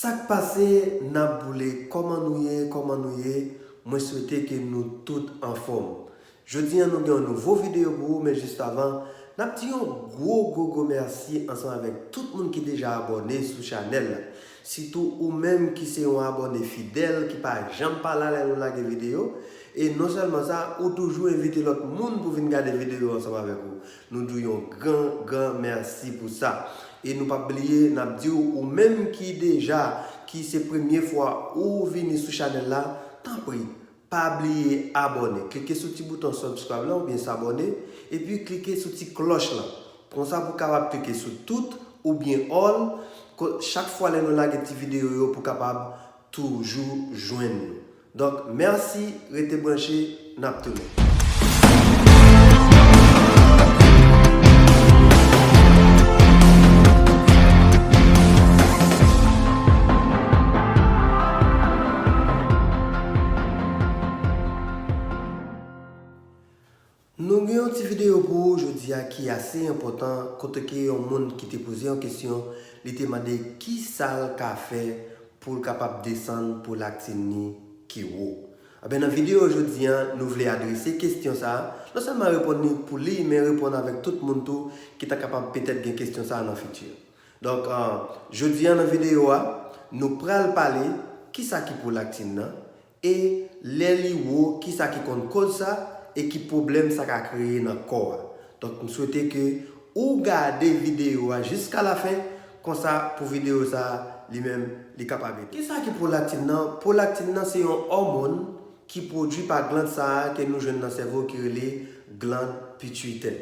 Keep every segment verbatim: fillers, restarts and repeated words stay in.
Sa k pase, n ap boule, kòman nou ye, kòman nou ye? Mwen swete ke nou tout anfòm. Jodi a nou gen yon nouvo videyo pou ou, men jis avan, n ap di yon gwo, gwo, gwo mèsi ansanm avèk tout moun ki deja abòne sou chanèl la. Sitou ou menm ki se yon abòne fidèl, ki pa janm pa la lè nou lage videyo. E non sèlman sa, ou toujou envite lòt moun pou vin gade videyo ansanm avèk ou. Nou di w yon gran, gran mèsi pou sa. E nou p ap bliye, n ap di w, ou menm ki deja, ki se premye fwa ou vini sou chanèl la, tanpri, pa bliye abòne. Klike sou ti bouton subscribe la oubyen s'abonner, epi klike sou ti klòch lan. Konsa pou w kapab klike sou tout oubyen all, ko-, chak fwa lè nou lage ti videyo yo pou w kapab toujou jwenn nou. Donk, mèsi, rete branche, n ap tounen. Nou gen yon ti videyo pou ou jodi a ki ase enpòtan, kote ke yon moun ki te poze yon kesyon, li te mande ki sa l ka fè pou l kapab desann pwolaktin li ki wo. Enben, nan videyo jodi a, nou vle adrese kesyon sa a, non sèlman reponn li pou li, men reponn avèk tout moun tou ki ta kapab petèt gen kesyon sa a nan fiti. Donk, ah, jodi a nan videyo a, nou pral pale ki sa ki pwolaktin nan, e lè li wo, ki sa ki konn koz sa, e ki pwoblèm sa ka kreye nan kò a. Donk, m swete ke ou gade videyo a jiska lafen, konsa pou videyo sa a, li menm, li kapab ede. Ki sa ki pwolaktin nan? Pwolaktin nan se yon òmòn ki pwodui pa glann sa a ke nou jwenn nan sèvo ki rele glann pitwitè.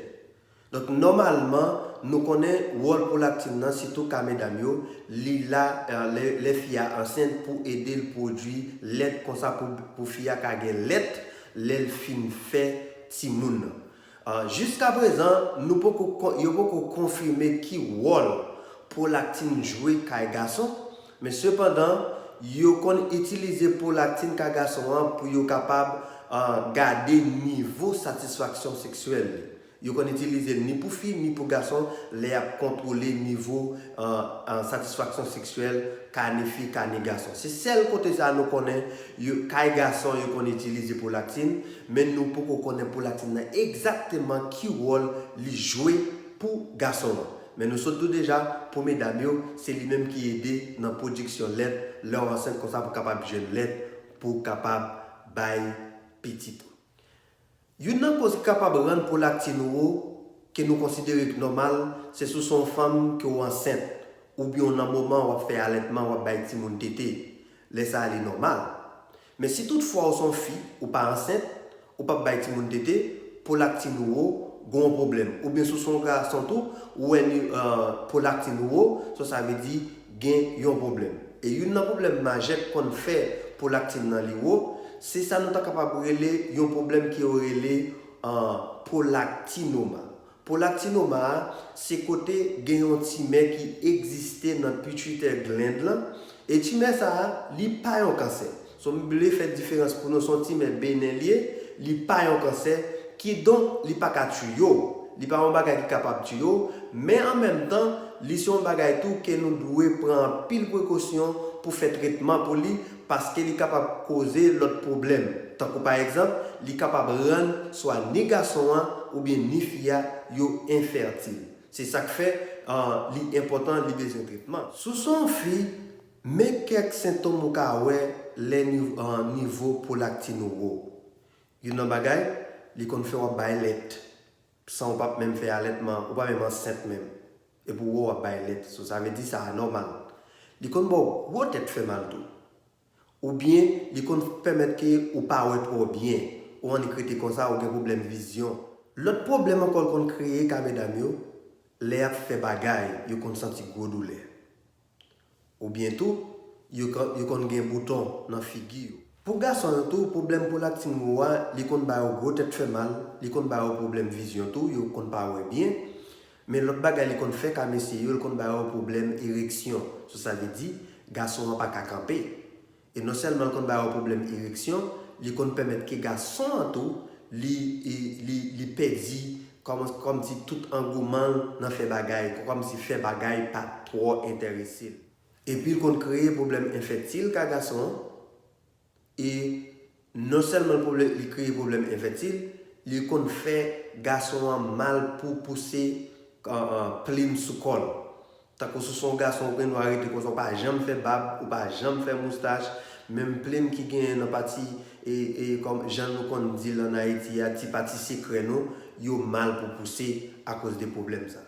Donk, nòmalman, nou konnen wòl pwolaktin nan, sitou ka medam yo, li la, eh, lè, lè fi a ansent pou ede l pwodui lèt konsa pou, pou fi a ka gen lèt lè l fin fè timoun nan. Ah, jiska prezan, nou poko kon-, yo poko konfime ki wòl pwolaktin jwe kay gason, men sepandan, yo konn itilize pwolaktin kay gason an pou yo kapab, ah, gade nivo satisfaksyon seksyèl li. Yo konn itilize l ni pou fi, ni pou gason, lè y ap kontwole nivo, ah, ah, satisfaksyon seksyèl ka ni fi, ka ni gason. Se sèl kote sa a nou konnen yo, kay gason yo konn itilize pwolaktin, men nou poko konnen pwolaktin nan egzakteman ki wòl li jwe pou gason an. Men nou sot di w deja, pou medam yo, se li menm ki ede nan pwodiksyon lèt, lè w ansent konsa pou kapab jwenn lèt, pou kapab bay pitit ou. Youn nan koz ki kapab rann pwolaktin ou wo, ke nou konsidere k nòmal, se si w se yon fanm ke w ansent, oubyen w nan moman w ap fè alètman, w ap bay timoun tete. Lè sa a, li nòmal. Men si toutfwa w se yon fi, ou pa ansent, ou p ap bay timoun tete, pwolaktin ou wo, gen yon pwoblèm. Oubyen si w se yon gason tou, ou wè ni, eh, pwolaktin ou wo, so sa vle di gen yon pwoblèm. E youn nan pwoblèm majè k konn fè pwolaktin nan li wo, se sa nou ta kapab rele yon pwoblèm ke yo rele, ah, pwolaktinoma. Pwolaktinoma a, se kote gen yon timè ki egziste nan pitwitè gland lan, e timè sa a, li pa yon kansè. So, m vle fè diferans pou nou, se yon timè benen li ye, li pa yon kansè, kidonk, li pa ka tiye w. Li pa yon bagay ki kapab tiye w, men an menm tan, li se yon bagay tou ke nou dwe pran anpil prekosyon pou fè tretman pou li, paske li kapab koze lòt pwoblèm, tankou pa egzanp, li kapab rann swa ni gason an oubyen ni fi a yo enfètil. Se sa k fè, ah, li enpòtan, li bezwen tretman. Si w se yon fi, men kèk sentòm ou ka wè lè niv-, ah, nivo pwolaktin ou wo. Youn nan bagay, li konn fè w ap bay lèt, san w p ap menm fè alètman, ou pa menm ansent menm. Epi w wè w ap bay lèt, so sa vle di sa anòmal. Li konn ba w gwo tèt fè mal tou. Oubyen, li konn pèmèt ke ou pa wè twò byen, ou annik rete konsa, ou gen pwoblèm vizyon. Lòt pwoblèm ankò l konn kreye ka medam yo, lè y ap fè bagay, yo konn santi gwo doulè. Oubyen tou, yo ka, yo konn gen bouton nan figi yo. Pou gason yo tou, pwoblèm pwolaktin wo a, li konn ba yo gwo tèt fè mal, li konn ba yo pwoblèm vizyon tou, yo konn pa wè byen. Men lòt bagay li konn fè ka mesye yo, li konn ba yo pwoblèm ereksyon. So sa vle di, gason an pa ka kanpe. E non sèlman l konn ba yo pwoblèm ereksyon, li konn pèmèt ke gason an tou, li, li, li, li pèdi kòm, kòmsi tout angouman l nan fè bagay, kòmsi fè bagay pa twò enterese l. Epi l konn kreye pwoblèm enfètil ka gason an. E non sèlman l pwoblè- li kreye pwoblèm enfètil, li konn fè gason an mal pou pouse an, an, plim sou kò l. Tankou si w se yon gason ou gen dwa rete konsa, ou pa janm fè bab, ou pa janm fè moustach, menm plim ki genyen nan pati e, e kòm jan nou konn di l ann Ayiti a, ti pati sekrè nou, yo mal pou pouse akoz de pwoblèm sa.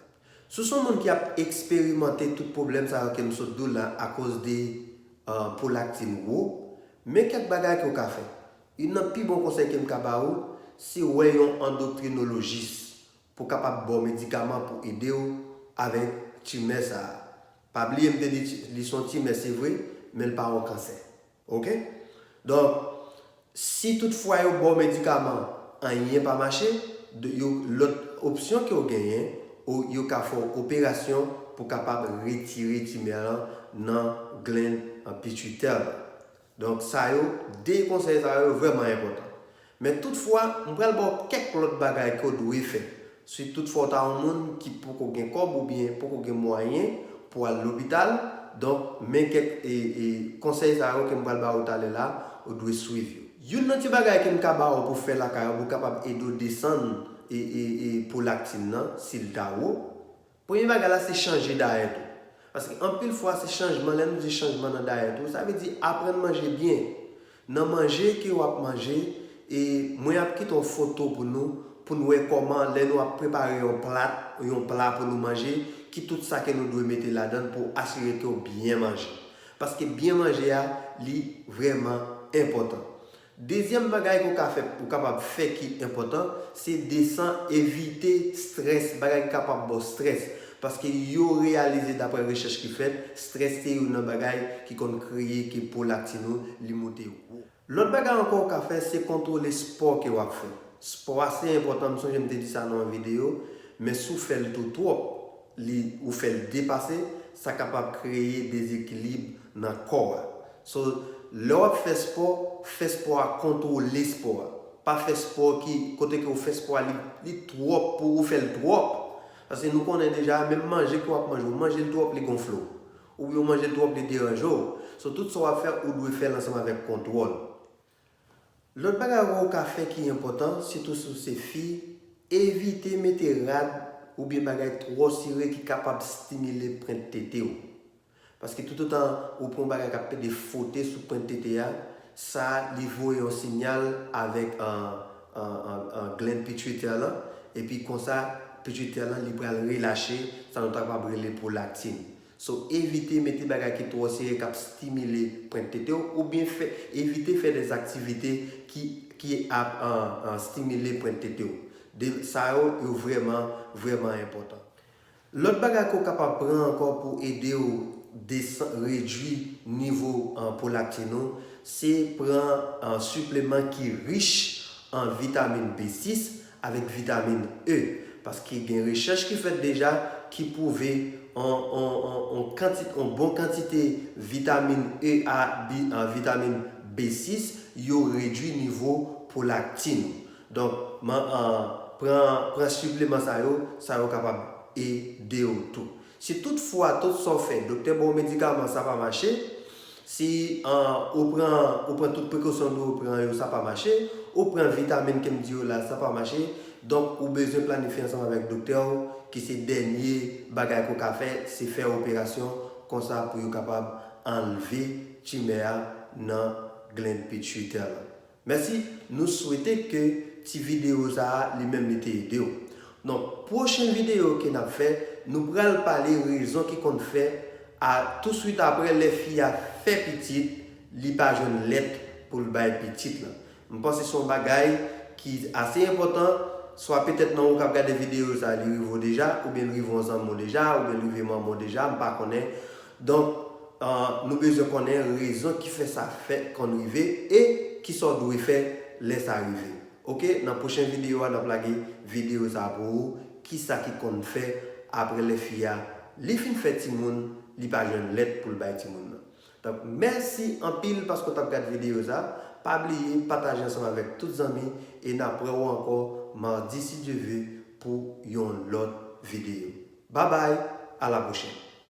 Si w se yon moun ki ap eksperimante tout pwoblèm sa yo ke m sot di w la akoz de, ah, pwolaktin wo, men kèk bagay ke w ka fè. Youn nan pi bon konsèy ke m ka ba ou, se wè yon andokrinolojis pou kapab ba w medikaman pou ede w avèk timè sa a. Pa bliye m te di ti- li se yon timè, se vre, men l pa yon kansè. Oke? Donk, si toutfwa yo ba w medikaman, anyen pa mache, de- yo lòt opsyon ke w genyen, ou yo ka fè w operasyon pou kapab retire timè lan nan glenn pitwitè lan. Donk, sa yo, de konsèy sa yo vrèman enpòtan. Men toutfwa, m pral ba w kèk lòt bagay ke w dwe fè. Si toutfwa w ta yon moun ki poko gen kòb oubyen poko gen mwayen pou al lopital, donk, men kèk e, e, konsèy sa yo ke m pral ba w talè la, ou dwe swiv yo. Youn nan ti bagay ke m ka ba w pou fè lakay ou, pou kapab ede w desann e, e, e, pwolaktin nan, si l ta wo, premye bagay la, se chanje dayèt ou. Paske anpil fwa, se chanjman, lè nou di chanjman nan dayèt ou, sa vle di aprann manje byen. Nan manje ke w ap manje, e mwen ap kite yon foto pou nou, pou n wè kòman, lè nou ap prepare yon plat, yon pla pou nou manje, ki tout sa ke nou dwe mete ladan l pou asire ke w byen manje. Paske byen manje a, li vrèman enpòtan. Dezyèm bagay ke w ka fè, ou kapab fè ki enpòtan, se desann, evite strès, bagay ki kapab ba w strès. Paske yo reyalize, daprè rechèch ki fèt, strès se youn nan bagay ki konn kreye ke pwolaktin ou li moute wo. Lòt bagay ankò ou ka fè, se kontwole spò ke w ap fè. Spò a se enpòtan, m sonje m te di sa nan yon videyo, men si w fè l tou twòp, li, ou fè l depase, sa kapab kreye dezekilib nan kò a. So, lè w ap fè spò, fè spò a kontwole spò a. Pa fè spò ki, kote ke w fè spò a, li, li twòp pou ou fè l twòp. Paske nou konnen deja, menm manje ke w ap manje, ou manje l twòp, li gonfle w. Oubyen ou manje l twòp, li deranje w. So, tout sa w ap fè, ou dwe fè l ansanm avèk kontwòl. Lòt bagay ankò ou ka fè ki enpòtan, sitou si w se fi, evite mete rad oubyen bagay twò sere ki kapab stimile pwent tete w. Paske toutotan ou pran yon bagay k ap pede fwote sou pwent tete a, sa li voye yon siyal avèk, an, an, an, an glenn pitwitè lan, epi konsa pitwitè lan li pral relache, sa nou ta kapab rele pwolaktin. So, evite mete bagay ki twò sere k ap stimile pwent tete w, oubyen fè, evite fè dèzaktivite ki, ki ap, an, an, stimile pwent tete w. De, sa yo, yo vrèman, vrèman enpòtan. Lòt bagay ke w kapab pran ankò pou ede w desan-, redwi nivo, an, pwolaktin ou, se pran, an, sipleman ki rich an vitamin B sis avèk vitamin E. Paske gen rechèch ki fèt deja ki pwouve on, on, on, on kanti-, on bon kantite vitamin E a, bi-, a, vitamin B sis, yo redwi nivo pwolaktin ou. Donk, man, an, pran, pran sipleman sa yo, sa yo kapab ede w tou. Si toutfwa, tout sa w fè, doktè ba w medikaman, sa pa mache, si, an, ou pran, ou pran tout prekosyon dwe pran yo, sa pa mache, ou prann vitamin ke m di yo la, sa pa mache, donk ou bezwen planifye ansanm avèk doktè w, ki se dènye bagay ke w ka fè, se fè operasyon, konsa pou yo kapab anlve timè a nan glenn pitwitè lan. Mèsi, nou swete ke ti videyo sa a, li menm, li te ede w. Donk, pwochen videyo ke n ap fè, nou pral pale rezon ki konn fè a, touswit aprè lè fi a fè pitit, li pa jwenn lèt pou l bay pitit lan. M panse se yon bagay ki ase enpòtan, swa petèt nan ou k ap gade videyo sa a, li rive w deja, oubyen l rive yon zanmi w deja, oubyen l rive manman w deja, m pa konnen. Donk, an, nou bezwen konnen rezon ki fè sa fè konn rive e kisa w dwe fè lè sa rive. Oke, nan pwochen videyo a, n ap lage videyo sa a pou ou, kisa ki konn fè aprè lè fi a, li fin fè timoun, li pa jwenn lèt pou l bay timoun nan. Donk, mèsi anpil paske w t ap gad videyo sa. Pa bliye pataje ansanm avèk tout zanmi e n ap wè w ankò madi, si Dye ve, pou yon lòt videyo. Babay, a la pwochèn.